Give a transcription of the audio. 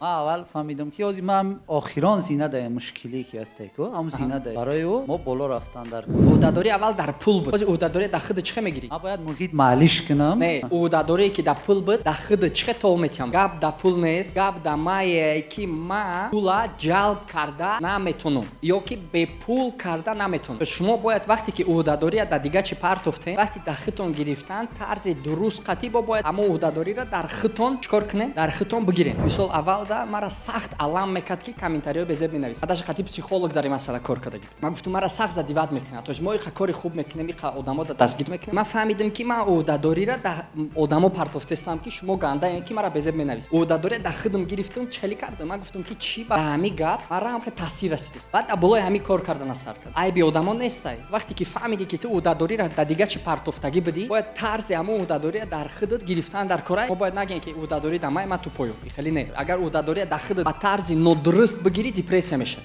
Ман аввал фаҳмидам, ки ҳозир ман охирон зина даям, мушкиле ки ҳасте ку, ҳамн зина да барои ӯ мо боло рафтан дар. Ӯҳдадорӣ аввал дар пул буд, ҳозир ӯҳдадорӣ дар худ чӣ мегирӣ? Ман бояд муҳит маълиш кунам. Не, ӯҳдадорие ки дар пул буд, дар худ чӣ тов метиҳам? Гап дар пул нест, гап дар мае, ки ман пула ҷалб карда наметонам ё ки бепул карда наметонам. Шумо бояд, вақте ки ӯҳдадория дар дига чӣ партофтем, вақте дар худтон гирифтан, тарзи дуруст қатъӣ бо бояд ҳамон ӯҳдадориро дар худтон чӣ кор кунем, дар худтон бигирем. Мисол, аввалда мара сахт алам мекард, ки комментариҳои безеб менависад. Даже қатъи психолог дар ин масъала кор карда. Ман гуфтам, мара сахт задевать мекунад, то есть мо иқа кори хуб мекунем, иқа одамо дастгир мекунем. Ман фаҳмидам, ки ман ӯҳдадориро дар одамо партофтестам, ки шумо гандаем, ки мара безеб менависед. Ӯҳдадория дар худам гирифтам. Чӣ хеле кардам? Ман гуфтам, ки чӣ ба ҳами гап мара ҳам хеле таъсир расидааст. Баъд болои ҳами кор кардан сар кард. Айби одамо нестай. Вақте ки фаҳмидӣ, ки ту ӯҳдадориро дар дига чӣ партофтагӣ будӣ, бояд тарзи ҳамон ӯҳдадория дар худат гирифтан дар кора. Мо бояд нагем, ки ӯҳдадорӣ дар май, ман тупою хеле не. Агар ӯҳдадория дар худат ба тарзи нодуруст бигирӣ, депрессия мешавад.